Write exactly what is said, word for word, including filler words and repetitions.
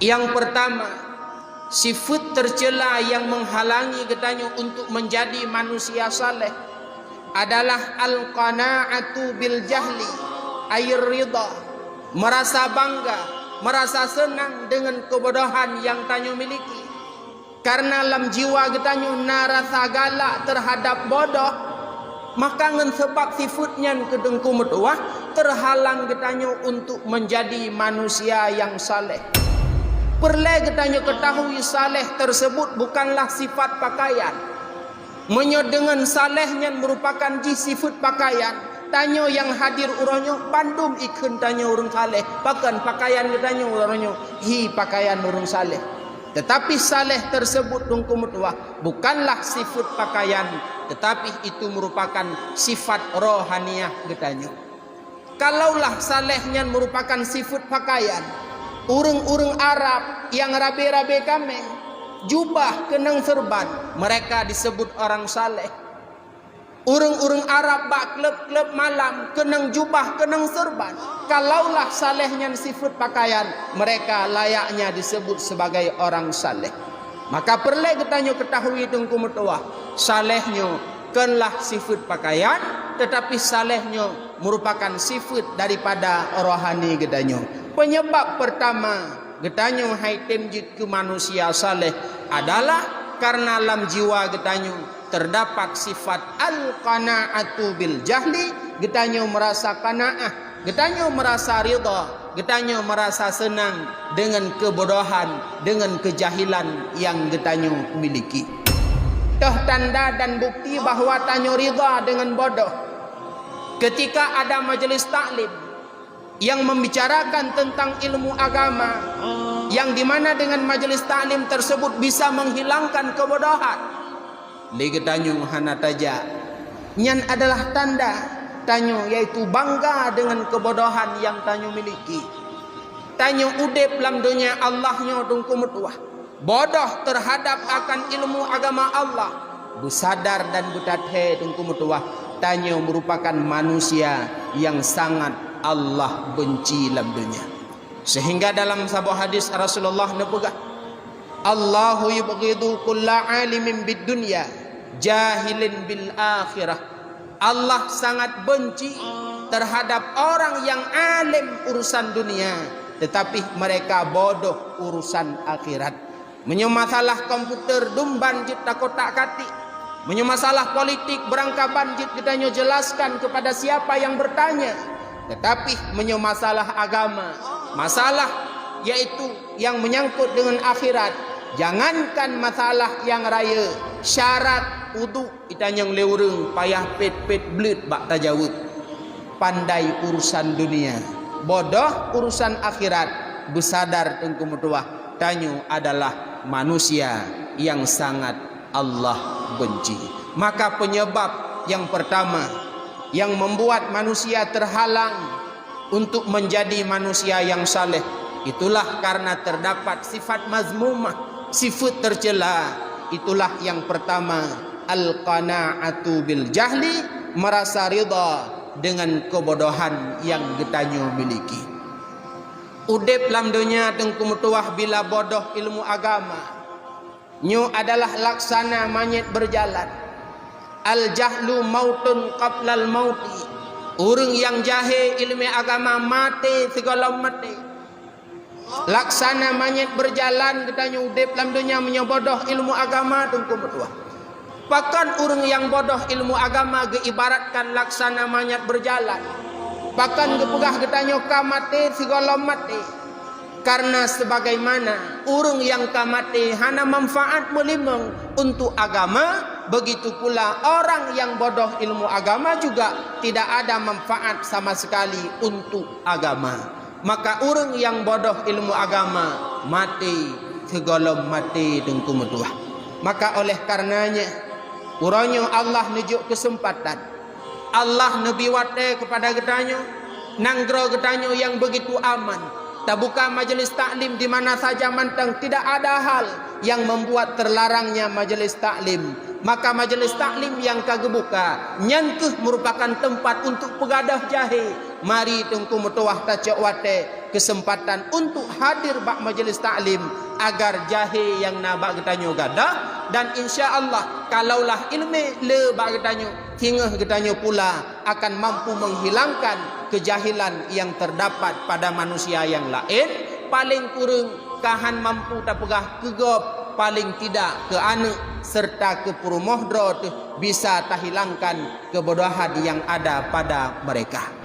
Yang pertama, sifat tercela yang menghalangi geutanyoe untuk menjadi manusia saleh adalah al-qana'atu bil jahli, ay ridha, merasa bangga, merasa senang dengan kebodohan yang tanyoe miliki. Karena lam jiwa geutanyoe na rasa galak terhadap bodoh, maka ngon sabab sifat nyan keu Teungku meutuwah, terhalang geutanyoe untuk menjadi manusia yang saleh. Peureulée geutanyoe ketahui saleh tersebut bukanlah sifat pakaian. Meunyoe deungon saleh nyan merupakan jih sifat pakaian, tanyoe nyang hadir uroe nyoe bandum ikheun tanyoe ureuëng saleh, pakon pakaian geutanyoe uroe nyoe hi pakaian ureuëng saleh. Tetapi saleh tersebut Teungku meutuwah bukanlah sifat pakaian, tetapi itu merupakan sifat rohaniah geutanyoe. Kalaulah saleh nyan merupakan sifat pakaian, ureuëng-ureuëng Arab nyang rabe-rabe kaméng, jubah keunong seurban, mereka disebut orang saleh. Ureuëng-ureuëng Arab bak klub-klub malam keunong jubah keunong seurban. Kalaulah saleh nyan sifat pakaian, mereka layaknya disebut sebagai orang saleh. Maka peureulée geutanyoe ketahui Teungku meutuwah, saleh nyoe konlah sifat pakaian, tetapi saleh nyoe merupakan sifat daripada rohani geutanyoe. Penyebab pertama geutanyoe hai tem jeuet keu manusia saleh adalah karena lam jiwa geutanyoe terdapat sifat al-qana'atu bil jahli, geutanyoe merasa qanaah, geutanyoe merasa ridha, geutanyoe merasa senang dengan kebodohan, dengan kejahilan yang geutanyoe miliki. Toh tanda dan bukti bahwa tanyoe ridha dengan bodoh. Ketika ada majelis taklim, yang membicarakan tentang ilmu agama, yang di mana dengan majelis taklim tersebut bisa menghilangkan kebodohan. Lé geutanyoe hana tajak. Nyan adalah tanda tanyoe, yaitu bangga dengan kebodohan yang tanyoe miliki. Tanyoe udeb lam donya Allah nyoe Teungku meutuwah. Bodoh terhadap akan ilmu agama Allah, beusadar dan beutathé Teungku meutuwah, tanyoe merupakan manusia yang sangat Allah benci lam donya. Sehingga dalam saboh hadis Rasulullah neupeugah, "Allahu yubghidu kulla alimin bid dunya, jahilin bil akhirah." Allah sangat benci terhadap orang yang alim urusan dunia, tetapi mereka bodoh urusan akhirat. Meunyoe masalah komputer dum ban jeuet takotak-katik. Meunyoe masalah politik beurangkaban jeuet geutanyoe jelaskan kepada siapa yang bertanya. Tetapi meunyoe masalah agama, masalah yaitu yang menyangkut dengan akhirat, jangankan masalah yang raya, syarat uduk itanyong lé ureuëng payah pet-pet bleuet bak tajaweueb. Pandai urusan dunia, bodoh urusan akhirat, beusadar Teungku meutuwah, tanyoe adalah manusia yang sangat Allah benci. Maka penyebab yang pertama yang membuat manusia terhalang untuk menjadi manusia yang saleh, itulah karena terdapat sifat mazmumah, sifat tercela. Itulah yang pertama, al-qana'atu bil jahli, merasa ridha dengan kebodohan yang geutanyoe miliki. Udeb lam donya Teungku meutuwah bila bodoh ilmu agama. Nyoe adalah laksana manyét beujalan. Al-jahlu mautun qablal mauti. Ureuëng nyang jahé iéleumé agama maté sigohlom maté. Laksana manyét beujalan geutanyoe udeb lam donya meunyoe bodoh ilmu agama Teungku meutuwah. Pakon ureuëng nyang bodoh ilmu agama geuibaratkan laksana manyét beujalan? Pakon geupeugah geutanyoe ka maté sigohlom maté? Karena sebagaimana ureuëng nyang ka maté hana manfaat meulimong untuk agama, begitu pula orang yang bodoh ilmu agama juga tidak ada manfaat sama sekali untuk agama. Maka ureuëng nyang bodoh ilmu agama maté sigohlom maté Teungku meutuwah. Maka oleh karenanya, uroe nyoe Allah neujok keuseumpatan, Allah neubi watée keupada geutanyoe, nanggroe geutanyoe nyang beugitu aman. Tabuka majelis taklim di mana saja mantong, tidak ada hal yang membuat terlarangnya majelis taklim. Maka majelis taklim nyang ka geubuka, nyan kheueh merupakan teumpat untuk peugadôh jahé. Mari Teungku meutuwah tacok watée, kesempatan untuk hadir bak majlis taklim agar jahé nyang na bak geutanyoe gadôh, dan insya Allah kalaulah ileumé le bak geutanyoe, singoh geutanyoe pula akan mampu menghilangkan kejahilan yang terdapat pada manusia yang lain, paling kureueng ka han mampu tapeugah keu gob, paling tidak keu aneuk serta keu peurumoh droe teuh bisa tahilangkan kebodohan yang ada pada mereka.